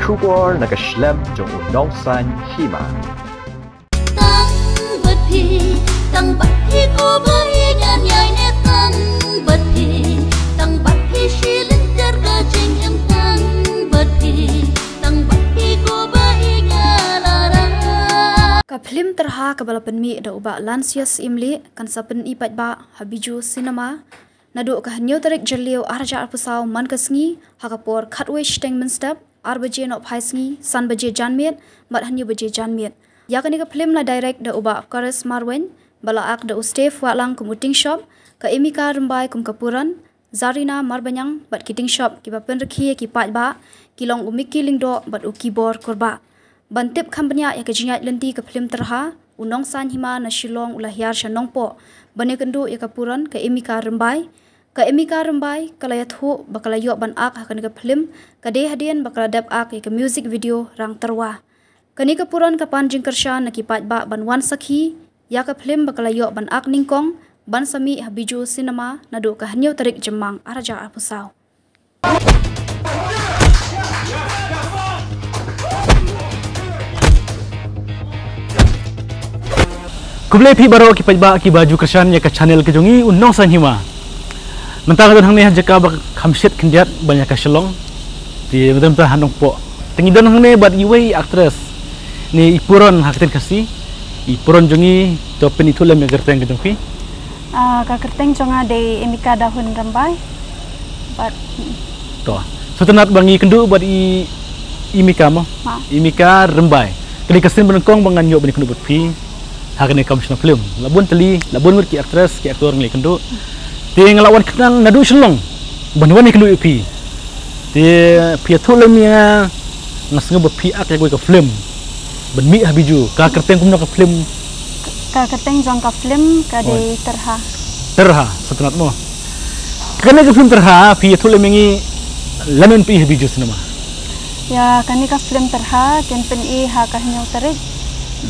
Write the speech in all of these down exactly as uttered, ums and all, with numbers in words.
Khubor na ka shlem jong u Nongsaiñ Hima. Tang bad phi, tang bad phi ko ba ïeit ngan ïai ne tang bad phi, tang bad phi shi lynter ka jingim tang bad phi, tang bad phi ko ba ïeit ngan la rah. Ka phlim Tyrha kaba la pynmih da u Bah Lansias Imli kan sa pyni paidbah ha Bijou Cinema naduh ka hynñiew tarik Jylliew arhajar arphew saw man ka sngi ha ka por khatwei shiteng mynstep, ar baje nohphai sngi, san baje janmiet bad hynñiew baje janmiet. Ïa kane ka phlim la direct da u Bah Karis Marwein, ba la ak da u Steve Wahlang kum u Tingshop, ka Emika Rymbai kum ka Puran, Zarina Marbaniang bad ki Tingshop kiba pynrkhie ïa ki paidbah ki long u Mickey Lyngdoh bad u Kibor Kurbah. Ban tip kham bniah ïa ka jingïaid lynti ka phlim Tyrha, u Nongsaiñ Hima na Shillong u la hiar sha Nongpoh ban ïakynduh ïa ka Puran, ka Emika Rymbai. Ka Emika Rymbai ka la ïathuh ba ka la ïoh ban ak ha kane ka phlim ka dei hadien ba ka la dep ak ïa ka music video Rang Tyrwa. Kane ka Puran ka pan jingkyrshan na ki paidbah ban wan sakhi ïa ka phlim ba ka la ïoh ban ak nyngkong ban sa mih ha Bijou Cinema naduh ka hynñiew tarik Jymmang arhajar arphew saw. Khublei phi baroh ki paidbah kiba ju kyrshan ïa ka channel ka jong ngi u Nongsaiñ Hima. Mynta nga don hangne ha jaka ba kham shet khyndiat ban ïa ka Shillong. Te mynta mynta ha Nongpoh. Te ngi don hangne bad iwei i actress ne i Puran ha ka ktien Khasi. I Puran jong ngi, to pynithuh lem ïa ka kyrteng ka jong phi. Ah, ka kyrteng jong nga dei Emika Dahun Rymbai. Bad To. Sngewtynnat ba ngi kynduh bad i Emika mo. Ha. Emika Rymbai. Kane ka sien ba nyngkong ba ngan ïoh ban ïakynduh bad phi ha kane ka kam shna phlim. La bun tylli, la bun ngut ki actress, ki actor ngi la ïakynduh. Te nga la wan khnang naduh Shillong ban wan ïakynduh ïa phi. Te phi ïathuh lem ïa nga, nga sngew ba phi ak ïa kawei ka phlim ban mih ha Bijou. Ka kyrteng kumno ka phlim? Ka kyrteng jong ka phlim ka dei Tyrha. Tyrha, sngewtynnat mo. Kane ka phlim Tyrha phi ïathuh lem ïa ngi lano phi i ha Bijou Cinema? Ïa kane ka phlim Tyrha kin pyni ha ka hynñiew tarik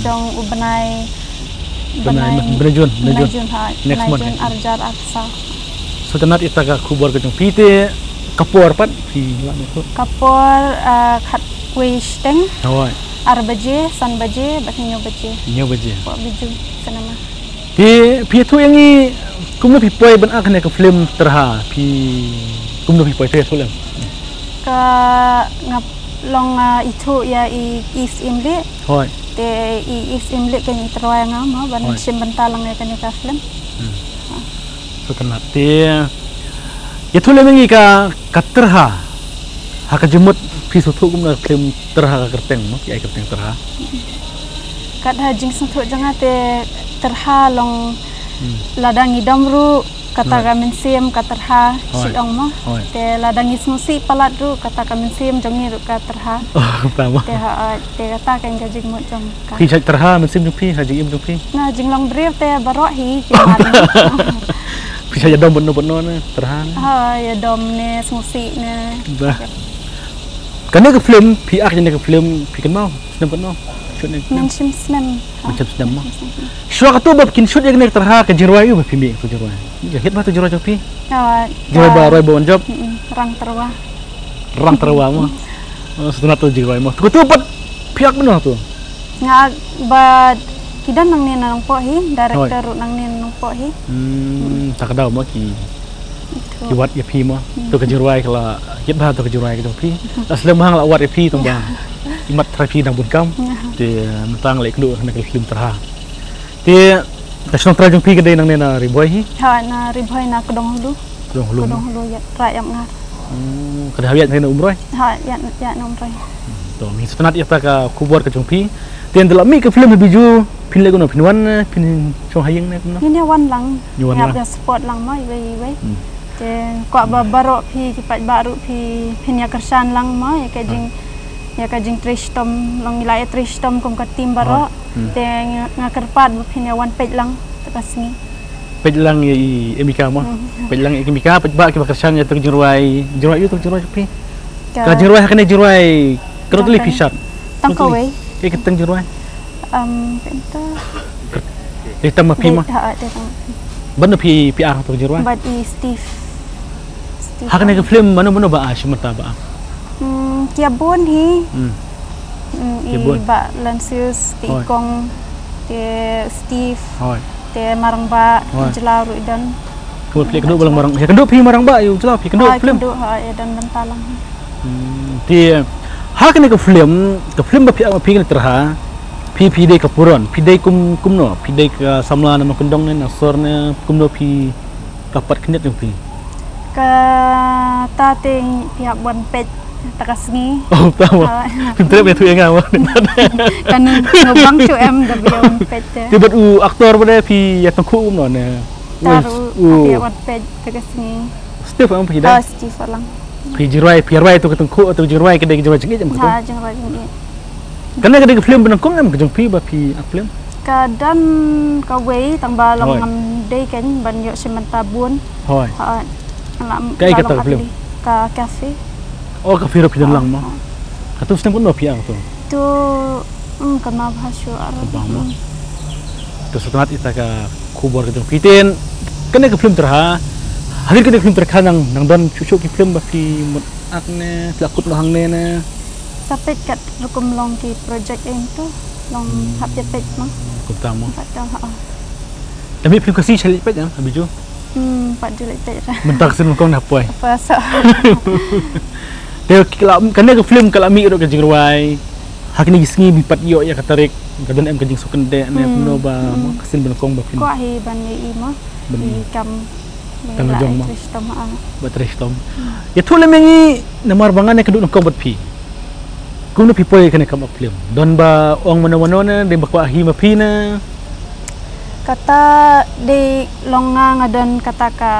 jong u bnai, bnai, bnai Jun, bnai Jun. Jun, ha, next month, bnai Jun arhajar arphew saw. Sngewtynnat ïa kata ka khubor ka jong phi. Te ka por pat phi lah ban ïathuh? Ka por, ah, khatwei shiteng. Hooid. Ar baje, san baje bad hynñiew baje. Hynñiew baje. Hapoh Bijou Cinema. Te phi ïathuh ïa ngi kumno phi poi ban ak ïa kane ka phlim Tyrha, phi kumno phi poi, te ïathuh lem. Ka nga long, ah, ithuh ïa i East Imli. Hooid. Te i East Imli ka ngi tyrwa nga mo ban shim bynta lang ïa kane ka phlim. Hmm. Sngewtynnat. Te ïathuh lem ïa ngi ka, ka Tyrha. Ha ka jingmut phi sngewthuh kumno ka phlim Tyrha, ka kyrteng mo, ki ai kyrteng Tyrha? Kat ha jingsngewthuh jong nga te Tyrha long lada ngi dom ruh kata ka mynsiem ka tyrha shet ong mo. Te lada ngi sngewsih palat ruh kata ka mynsiem jong ngi ruh ka tyrha. Oh, kumta mo. Te ha, te kata ka jingmut jong ka. Phi shait tyrha mynsiem jong phi ha jingim jong phi? Na jinglong briew te baroh hi ki man. Phi shait ïa dom bad no bad no ne tyrha ne? Ha, ïa dom ne sngewsih ne. Bah. Kane ka phlim phi ak ïa kane ka phlim phi kynmaw snem katno? Shoot ne? Mynsiem snem. Mynsiem snem mo. Shuwa katu ba phin shoot ïa kane ka tyrha ka jingrwai aïu ba phi mih, ka jingrwai? Ka hit ba tu jingrwai jong phi? Jingrwai ba rwai ba wan jop. Rang Tyrwa. Rang Tyrwa mo. Sngewtynnat tu jingrwai mo. Katu pat phi ak mano tu? Nga ak bad ki don nangne na Nongpoh hi, director ruh nangne na Nongpoh hi. Hmm, ta ka daw mo ki ki wad ïa phi mo. To ka jingrwai ka la kit ba to ka jingrwai ka jong phi. La slem hang la wad ïa phi tang ba i mat trai phi dang bun kam. Te mynta nga leh kynduh na ka film Tyrha. Te ka shnong trai jong phi ka dei nangne na Ri Bhoi hi? Ha, na Ri Bhoi na Kdong Hulu. Kdong Hulu. Kdong Hulu ïa Trai Ïap Ngar. Hmm, ka dei ha ïa na Umroi? Ha, ïa na Umroi. To ngi sngewtynnat ïa ta ka khubor ka jong phi. Te ynda la mih ka film ha Bijou phin leh kumno, phin wan, phin shong ha ïing ne kumno? Ngin ïa wan lang. Ngin ïa wan lang. Ngin ïa support lang mo iwei iwei. Te kwah ba baroh phi ki paidbah ruh phi phin ïa kyrshan lang mo ïa ka jing, ïa ka jingtrei shitom, long ïa la ïa trei shitom kum ka team baroh. Te nga kyrpad ba phin ïa wan peit lang ta ka sngi. Peit lang ïa i Emika mo. Peit lang ïa i Emika, paidbah kiba kyrshan ïa ta ka jingrwai, jingrwai ïa ta ka jingrwai jong phi. Ka jingrwai ha kane jingrwai. Kano tylli phi shad? Tang kawei. Ïa ka tang jingrwai. Am, pynta. Dei tang ma phi mo? Ha, dei tang. Bad na phi, phi ar ha ta ka jingrwai? Bad i Steve. Steve. Ha kane ka film mano mano ba ar, shi mynta ba ar? Hmm, Ki bun hi. Hmm. Hmm, ki bun. I Bah Lansius, te i Kong, te Steve, te Marang Bah, i Jlaw ruh i don. Kumno phi kynduh ba long Marang, ïa kynduh phi Marang Bah, ïa u Jlaw phi kynduh film. Kynduh ha, ïa don bynta lang. Hmm, te ha kane ka film, ka film ba phi ap ma phi kane Tyrha, phi phi dei ka puron, phi dei kum kumno, phi dei ka samla na nongkyndong ne na sor ne kumno phi ka pat khyndiat jong phi? Kata te phi hap ban peit ta ka sngi. Oh, ta mo. Phi trep ïa thu ïa nga mo. Kan ngobang chu em da phi ban peit te. Te bad u aktor ba dei phi ïa tang khu mo ne. Tar u phi hap ban peit ta ka sngi. Steve am phi da. Steve lang. Phi jingrwai, phi rwai tu ka tang khu tu jingrwai ka dei ka jingrwai jingit em ka tu. Ha, jingrwai jingit. Kane ka dei ka film ba nyngkong em ka jong phi ba phi ak film? Ka don kawei tang ba long ngam dei kein ban ïoh shim bynta bun. Hooid. Hooid. Kaei kata ka film? Ka Cafe. Oh, Cafe ruh phi don lang mo. Katu snem kumno phi ak tu? Tu, hmm, kynmaw bha shuh ar. Kynmaw mo. To sngewtynnat ïa kata ka khubor ka jong phi te. Kane ka film Tyrha. Hadien kane ka film Tyrha nang nang don shuh shuh ki film ba phi mut ak ne, phi la kut noh hangne ne. Sa peit kat rukom long ki project em tu, long hap ïa peit mo. Kumta mo. Pat to ha. Te mih film Khasi sha leit peit em, ha Bijou? Hmm, pat ju leit peit ra. Mynta ka sien nyngkong na poi. Apa sa. Te ki la, kane ka film ka la mih ruh ka jingrwai. Ha kine ki sngi phi pat ïoh ïa ka tarik, ka don em ka jingsuk kyndeh ne kumno ba mo, ka sien ba nyngkong ba phin. Kwah hi ban ïa i mo. Ban ïa i kam. Tang la jong ma. Ba trei shitom. Ïathuh lem ïa ngi namar ba ngan ïakynduh nyngkong bad phi. Kumno phi poi kane kam ak film? Don ba ong mano mano ne, dei ba kwah hi ma phi ne. Kata dei long nga nga don kata ka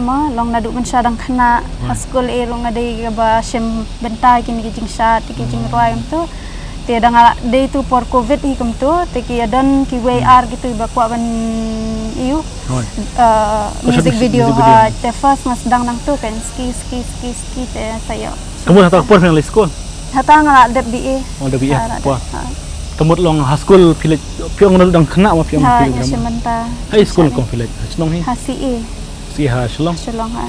ma long naduh mynshuwa dang khynnah ha skul eh ruh nga dei kaba shim bynta kine ki jingshad ki jingrwai kumtu. Te da nga la dei tu por covid hi kumtu te ki ïa don kiwei ar kitu ba kwah ban ïoh music video ha. Te first nga sdang nangtu kan ski ski ski ski te sa ïoh. Ka mut hata ka por phi nang leit skul? Hata nga la dep B A. Oh, dep B A. Ka mut long ha skul phi leit, phi ong dang khynnah ma phi ong phi leit. Ha skul kong phi leit? Ha shnong hi? Ha C A. C A ha Shillong? Shillong ha.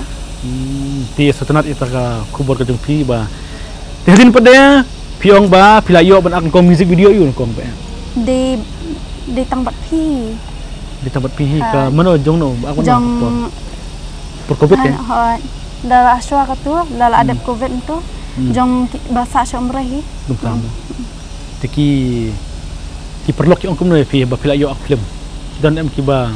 Te sngewtynnat ïa kata ka khubor ka jong phi ba te hadien pat de phi ong ba phi la ïoh ban ak nyngkong music video ïa u nyngkong ba. Dei, dei tang bad phi. Dei tang bad phi hi ka mano jong no ba ak mano? Por covid kan? Da la shuwa katu, da la dep covid tu. Jong ba sah sha Umrah hi. Te ki, ki paralok ki ong kumno ïa phi ba phi la ïoh ak film? Ki don em kiba?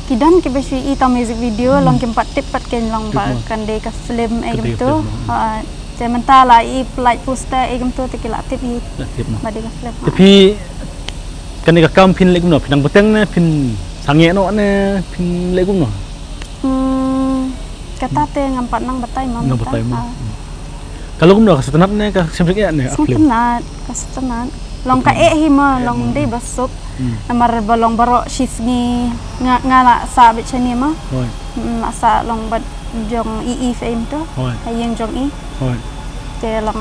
Ki don kiba shu i tang music video long kim pat tip pat kein long ba kan dei ka film eh kumtu. Te mynta la i pynlait poster eh kumtu te ki la tip hi. La tip mo. Ba dei ka film. Te phi kane ka kam phin leh kumno, phin nang bteng ne phin sangeh noh ne phin leh kumno? Hmm, kata te ngam pat nang batai ma. Nang batai ma. Ka long kumno, ka sngewtynnat ne ka shem jingeh ne ak film? Sngewtynnat, ka sngewtynnat. Long ka eh hi ma long dei ba suk. Namar ba long baroh shisngi nga, nga la sah beit shane ma. La sah long bad jong i i film tu. Ha ïing jong i. Te long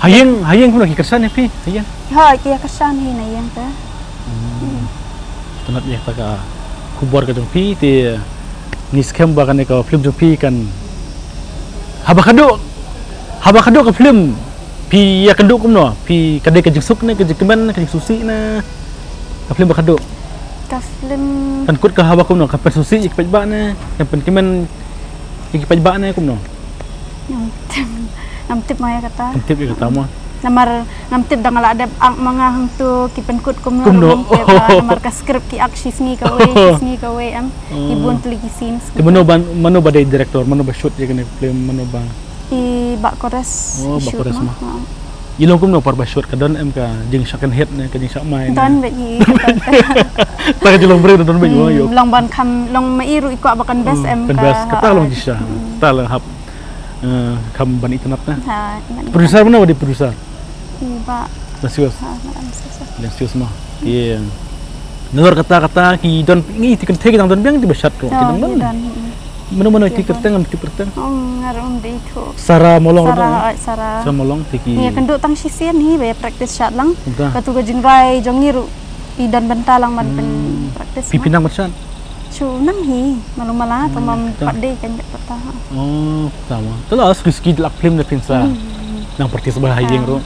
ha ïing, ha ïing kumno ki kyrshan ïa phi ha ïing? Ha ki ïa kyrshan hi na ïing te. Sngewtynnat ïa kata ka khubor ka jong phi te. Ngi skhem ba kane ka film jong phi kan haba khadduh, haba khadduh ka film phi ïa kynduh kumno, phi ka dei ka jingsuk ne ka jingkmen ne ka jingsngewsih ne ka film ba khadduh? Ka film kan kut ka haba kumno, kan pynsngewsih ïa ki paidbah ne kan pynkmen ïa ki paidbah ne kumno? Ngam tip, ngam tip ma ïa kata. Ngam tip ïa kata ma. Namar ngam tip da nga la dep ak ma nga hangtu ki pynkut kumno. Kumno. Namar ka script ki ak shisngi kawei, shisngi kawei em. Ki bun tylli ki scenes. Te mano ba, mano ba dei director, mano ba shoot ïa kane film, mano ba? I Bah Kores. Oh, Bah Kores ma. I long kumno por ba shoot, ka don em ka jingshah kynhit ne ka jingshah mai ne? Don beit hi. Ta ka jinglong briew don beit mo ïoh. Long ban kham, long ma i ruh i kwah ba kan best em. Kan best, kata long jingshisha. Ta long hap. Kham ban itynnat ne. Producer mano ba dei producer? I Bah Lencius. Lencius ma. Nalor kata kata ki don ngi ti kynthei ki dang don biang ti ba shad ko. Ki dang don. Mano mano ti kyrteng, ngam tip kyrteng. Ong nga ruh ym dei thuh. Sara Molong. Sara Molong ti ki. Ngi kynduh tang shisien hi ba practice shad lang. Katu ka jingrwai jong ngi ruh i don bynta lang ban pyn practice. Phi pynang ban shad? Shu nang hi, malu mala, to mam pat dei kan kat pata. Oh, tama. Tala as riski lak film da phin sa. Nang participate ha ïing ruh.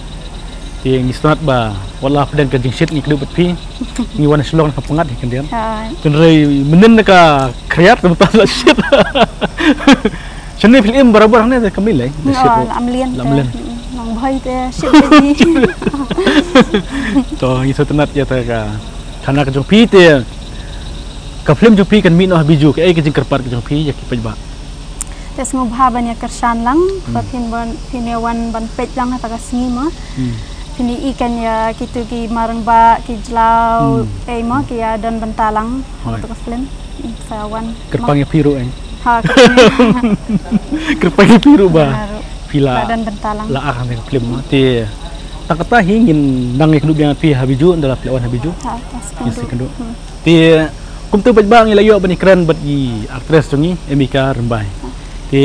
Te ngi sngewtynnat ba wat la pdeng ka jingshit ngi kdup bad phi. Ngi wan shlong na ka pyngngad hi khyndiat. Hynrei mynnin ka khriat mynta la shit. Shane phi im barabor hangne te kam lei. La shit ruh. Lam lien. Lam lien. Nang bhai te shit ni. To ngi sngewtynnat ïa ka khana ka jong phi te. Ka film jong phi kan mih noh ha Bijou, kaei ka jingkyrpad ka jong phi ïa ki paidbah? Te sngewbha ban ïa kyrshan lang ba phin ban, phin ïa wan ban peit lang ha ka sngi mo. Phin ïa i kan ïa kitu ki marang ba ki jlaw ei mo ki ïa don bynta lang ha ka film. Sa wan. Kyrpang ïa phi ruh ei. Ha, kyrpang ïa phi ruh ba phi la don bynta lang. La ar ha ka film mo. Te tang kata hi ngin nang ïa kynduh biang phi ha Bijou, ynda la phi la wan ha Bijou. Ha, ngin sa kynduh. Te kumta bad ba ngi la ïoh ban ïakren bad i actress jong ngi, Emika Rymbai. Te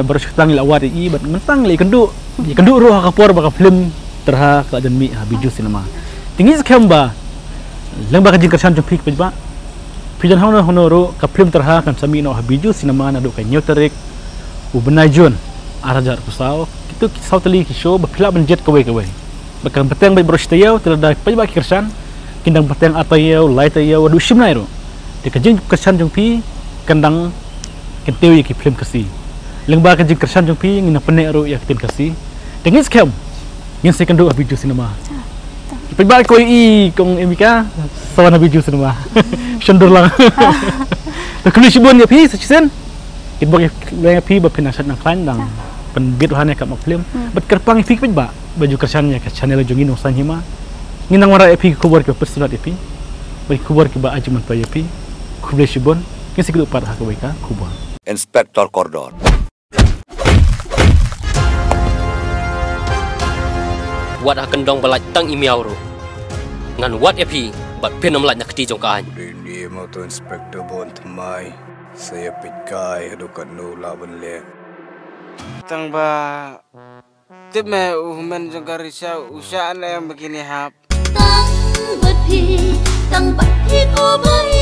baroh shi katta ngi la wad ïa i bad mynta ngi la ïakynduh, ïakynduh ruh ha ka por ba ka film Tyrha ka la jan mih ha Bijou Cinema. Te ngi skhem ba lyngba ka jingkyrshan jong phi paidbah, phi jan hangno hangno ruh ka film Tyrha kan sa mih noh ha Bijou Cinema naduh ka hynñiew tarik u bnai June ar hajar arphew saw. Kitu ki saw tylli ki show ba phi lah ban jied kawei kawei. Ba kan bteng bad baroh shi taïew, te lada paidbah ki kyrshan, kin dang bteng ar taïew, lai taïew, haduh shibnai ruh. Te ka jingkyrshan jong phi kan dang kyntiew ïa ki film Khasi. Lyngba ka jingkyrshan jong phi ngin nang pynneh ruh ïa ka ktien Khasi. Te ngi skhem ngin sa ïakynduh ha Bijou Cinema. Paidbah ko i kong Emika sa wan ha Bijou Cinema. Shon dur lang. Te khublei shibun ïa phi sa shisien. Kitbok ïa phi ba phin nang shad nang khlaiñ dang pynbit ha kane ka film. Bad kyrpang ïa phi paidbah ba ju kyrshan ïa ka channel jong ngi Nongsaiñ Hima. Ngin nang wanrah ïa phi ki khubor kiba pynsngewtynnat ïa phi. Bad ki khubor kiba ai jingmyntoi ïa phi. Khublei shibun. Ngin sa ïakynduh pat ha kawei ka khubor. Inspector Kordor. Wat ha kyndong ba lait tang i miaw ruh ngan wad ïa phi bad phin ym lait na kti jong ka aiñ. Dei ne ma to Inspector Bond thymmai. Sa ïa peit kai haduh katno lah ban leh. Tang ba tip me u hynmen jong ka Risha u shah ne em ba kine hap. Tang bad phi, tang bad phi ko boy.